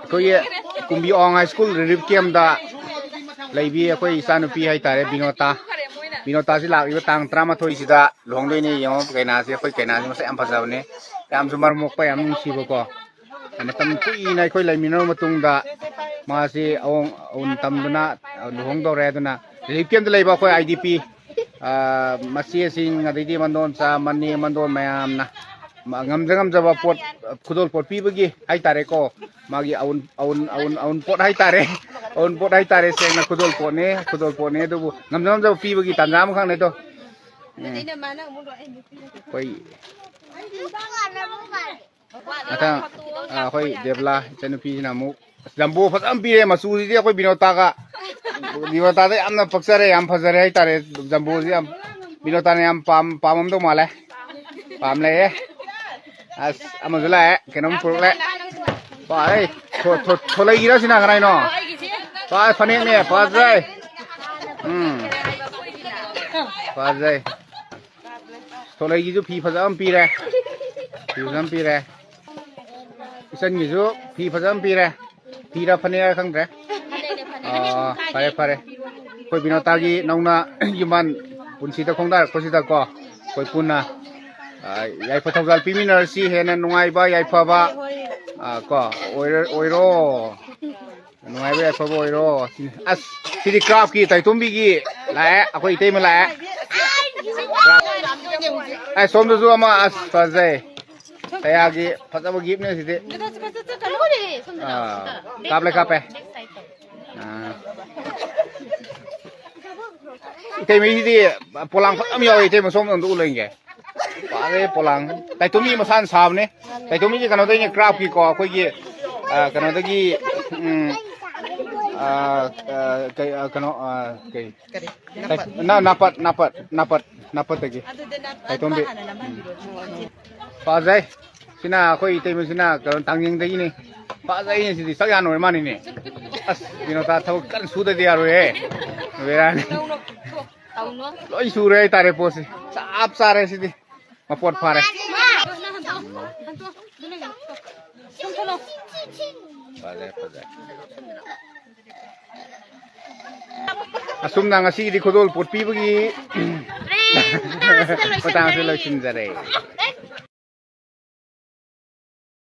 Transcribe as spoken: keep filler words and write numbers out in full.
ꯑꯩꯈꯣꯏꯒꯤ ꯀꯨꯝꯕꯤ ꯑꯋꯥꯡ high school relief ꯀꯦꯝꯗ ꯂꯩꯕꯤ ꯑꯩꯈꯣꯏ ꯏꯆꯥꯅꯨꯄꯤ ꯍꯥꯏꯇꯥꯔꯦ, ꯕꯤꯅꯣꯇꯥ꯫ ꯕꯤꯅꯣꯇꯥꯁꯤ ꯂꯥꯛꯂꯤꯕ ꯇꯥꯡ ꯇꯔꯥꯃꯥꯊꯣꯏꯁꯤꯗ ꯂꯨꯍꯣꯡꯗꯣꯏꯅꯦ꯫ ꯌꯦꯡꯉꯣ, ꯀꯩꯅꯥꯁꯦ, ꯑꯩꯈꯣꯏ ꯀꯩꯅꯥꯁꯦ ꯃꯁꯛ ꯌꯥꯝ ꯐꯖꯕꯅꯦ, ꯌꯥꯝꯁꯨ ꯃꯔꯝ ꯃꯣꯛꯄ, ꯌꯥꯝ ꯅꯨꯡꯁꯤꯕꯀꯣ꯫ ꯃꯇꯝ ꯀꯨꯏꯅ ꯑꯩꯈꯣꯏ ꯂꯩꯃꯤꯟꯅꯔꯕ ꯃꯇꯨꯡꯗ ꯃꯥꯁꯤ ꯑꯋꯣꯡ ꯑꯋꯨꯟ ꯇꯝꯗꯨꯅ ꯂꯨꯍꯣꯡꯗꯧꯔꯦ꯫ ꯑꯗꯨꯅ ꯔꯤꯂꯤꯐ ꯀꯦꯝꯗ ꯂꯩꯕ ꯑꯩꯈꯣꯏ ꯑꯥꯏ ꯗꯤ ꯄꯤ, ꯃꯆꯦꯁꯤꯡ, ꯑꯗꯩꯗꯤ ꯃꯟꯗꯣꯟꯆꯥ, ꯃꯅꯦ ꯃꯟꯗꯣꯟ ꯃꯌꯥꯝꯅ ꯃ-, ꯉꯝꯖ ꯉꯝꯖꯕ ꯄꯣꯠ, ꯈꯨꯗꯣꯜꯄꯣꯠ ꯄꯤꯕꯒꯤ ꯍꯥꯏꯇꯥꯔꯦꯀꯣ꯫ ꯃꯥꯒꯤ ꯑꯎꯟ, ꯑꯎꯟ, ꯑꯎꯟ, ꯑꯎꯟꯄꯣꯠ ꯍꯥꯏꯇꯥꯔꯦ꯫ ꯑꯎꯟꯄꯣꯠ ꯍꯥꯏꯇꯥꯔꯦ, ꯁꯦꯡꯅ ꯈꯨꯗꯣꯜꯄꯣꯠꯅꯦ, ꯈꯨꯗꯣꯜꯄꯣꯠꯅꯦ, ꯑꯗꯨꯕꯨ ꯉꯝꯖ ꯉꯝꯖꯕ ꯄꯤꯕꯒꯤ ꯇꯥꯟꯖꯥ ꯑꯃꯈꯛꯅꯦ ꯑꯗꯣ꯫ ꯎꯝ꯫ ꯑꯩꯈꯣꯏ ꯃꯊꯪ, ꯑ, ꯑꯩꯈꯣꯏ ꯗꯦꯕꯂꯥ ꯏꯆꯟꯅꯨꯄꯤꯁꯤꯅ ꯑꯃꯨꯛ ꯖꯝꯕꯣ ꯐꯖꯅ ꯄꯤꯔꯦ꯫ ꯃꯆꯨꯁꯤꯗꯤ ꯑꯩꯈꯣꯏ ꯕꯤꯅꯣꯇꯥꯒ, ꯕꯤꯅꯣꯇꯥꯗ ꯌꯥꯝꯅ ꯄꯛꯆꯔꯦ, ꯌꯥꯝ ꯐꯖꯔꯦ ꯍꯥꯏꯇꯥꯔꯦ꯫ ꯖꯝꯕꯣꯁꯤ ꯌꯥꯝ ꯕꯤꯅꯣꯇꯥꯅ ꯌꯥꯝ ꯄꯥꯝ-, ꯄꯥꯝꯃꯝꯗꯧ ꯃꯥꯜꯂꯦ꯫ ꯄꯥꯝ ꯂꯩꯌꯦ꯫ ꯑꯁ, ꯑꯃꯁꯨ ꯂꯥꯛꯑꯦ, ꯀꯩꯅꯣꯝ ꯄꯨꯔꯛꯂꯦ꯫ ꯄꯥꯏ, ꯊꯣ-, ꯊꯣ-, ꯊꯣꯂꯩꯒꯤꯔ ꯁꯤꯅ ꯀꯅꯥꯏꯅꯣ? ꯄꯥꯏ, ꯐꯅꯦꯛꯅꯦ, ꯐꯖꯩ꯫ ꯎꯝ, ꯐꯖꯩ꯫ ꯊꯣꯂꯩꯒꯤꯁꯨ ꯐꯤ ꯐꯖꯕ ꯑꯃ ꯄꯤꯔꯦ꯫ ꯐꯤ ꯐꯖꯕ ꯑꯃ ꯄꯤꯔꯦ꯫ ꯏꯆꯟꯒꯤꯁꯨ ꯐꯤ ꯐꯖꯕ ꯑꯃ ꯄꯤꯔꯦ꯫ ꯐꯤꯔ ꯐꯅꯦꯛꯔ ꯈꯪꯗ꯭ꯔꯦ꯫ ꯑꯣ, ꯐꯔꯦ, ꯐꯔꯦ꯫ ꯑꯩꯈꯣꯏ ꯕꯤꯅꯣꯇꯥꯒꯤ ꯅꯧꯅ ꯌꯨꯝꯕꯥꯟ ꯄꯨꯟꯁꯤꯗ ꯈꯣꯡꯗꯥꯔꯛꯄꯁꯤꯗꯀꯣ, ꯑꯩꯈꯣꯏ ꯄꯨꯟꯅ, ꯑ, ꯌꯥꯏꯐ ꯊꯧꯖꯥꯜ ꯄꯤꯃꯤꯟꯅꯔꯁꯤ꯫ ꯍꯦꯟꯅ ꯅꯨꯡꯉꯥꯏꯕ ꯌꯥꯏꯐꯕ, ꯑ, ꯀꯣ, ꯑꯣꯏꯔ-, ꯑꯣꯏꯔꯣ꯫ ꯅꯨꯡꯉꯥꯏꯕ ꯌꯥꯏꯐꯕ ꯑꯣꯏꯔꯣ꯫ ꯑꯁ, ꯁꯤꯗꯤ ꯀ꯭ꯔꯥꯐꯀꯤ ꯇꯥꯏꯇꯣꯝꯕꯤꯒꯤ ꯂꯥꯛꯑꯦ, ꯑꯩꯈꯣꯏ ꯏꯇꯩꯃ ꯂꯥꯛꯑꯦ꯫ ꯑꯁ, ꯁꯣꯝꯗꯁꯨ ꯑꯃ, ꯑꯁ, ꯐꯖꯩ꯫ ꯀꯌꯥꯒꯤ ꯐꯖꯕ ꯒꯤꯐꯅꯦ ꯁꯤꯗꯤ꯫ ꯑꯥ, ꯀꯥꯞꯂꯦ, ꯀꯥꯞꯄꯦ꯫ ꯑꯥ꯫ ꯏꯇꯩꯃꯩꯁꯤꯗꯤ ꯄꯣꯂꯥꯡ ꯐꯖꯅ ꯌꯥꯎꯋꯦ, ꯏꯇꯩꯃ ꯁꯣꯝꯗ ꯑꯝꯇ ꯎꯠꯂꯨ ꯌꯦꯡꯒꯦ꯫ ꯄꯥꯔꯦ ꯄꯣꯂꯥꯡ꯫ ꯇꯥꯏꯇꯣꯝꯕꯤ ꯃꯁꯥꯅ ꯁꯥꯕꯅꯦ꯫ ꯇꯥꯏꯇꯣꯝꯕꯤꯁꯦ ꯀꯩꯅꯣꯗꯩꯅꯦ, ꯀ꯭ꯔꯥꯐꯀꯤꯀꯣ, ꯑꯩꯈꯣꯏꯒꯤ, ꯑ, ꯀꯩꯅꯣꯗꯒꯤ, ꯎꯝ, ꯑ, ꯑ, ꯀꯩ, ꯑ, ꯀꯩꯅꯣ, ꯑ, ꯀꯩ, ꯀꯔꯤ? ꯅꯥꯄꯠ꯫ ꯅ-, ꯅꯥꯄꯠ, ꯅꯥꯄꯠ, ꯅꯥꯄꯠ, ꯅꯥꯄꯠꯇꯒꯤ꯫ ꯑꯗꯨꯗꯤ ꯅꯥꯄꯠ ꯇꯥꯏꯇꯣꯝꯕꯤ꯫ ꯍꯥꯟꯅ ꯅꯝꯍꯟꯕꯤꯔꯣ꯫ ꯐꯖꯩ꯫ ꯁꯤꯅ ꯑꯩꯈꯣꯏ ꯏꯇꯩꯃꯁꯤꯅ ꯀꯩꯅꯣ, ꯇꯥꯡꯖꯤꯡꯗꯒꯤꯅꯤ꯫ ꯐꯖꯩꯅꯦ ꯁꯤꯗꯤ, ꯆꯥꯛ ꯌꯥꯝ ꯂꯣꯏꯔ ꯃꯥꯜꯂꯤꯅꯦ꯫ ꯑꯁ, ꯕꯤꯅꯣꯇꯥ ꯊꯕꯛ ꯀꯟꯅ ꯁꯨꯗꯗꯤ ꯌꯥꯔꯣꯏꯍꯦ꯫ ꯕꯦꯔꯥꯅꯤ꯫ ꯂꯣꯏ ꯁꯨꯔꯦ ꯍꯥꯏꯇꯥꯔꯦ ꯄꯣꯠꯁꯦ꯫ ꯆꯞ ꯆꯥꯔꯦ ꯁꯤꯗꯤ꯫ ꯃꯄꯣꯠ ꯐꯥꯔꯦ꯫ ꯐꯖꯔꯦ, ꯐꯖꯔꯦ꯫ ꯑꯁꯨꯝꯅ ꯉꯁꯤꯒꯤꯗꯤ ꯈꯨꯗꯣꯜ ꯄꯣꯠ ꯄꯤꯕꯒꯤ ꯃꯇꯥꯡꯁꯦ ꯂꯣꯏꯁꯤꯟꯖꯔꯦ꯫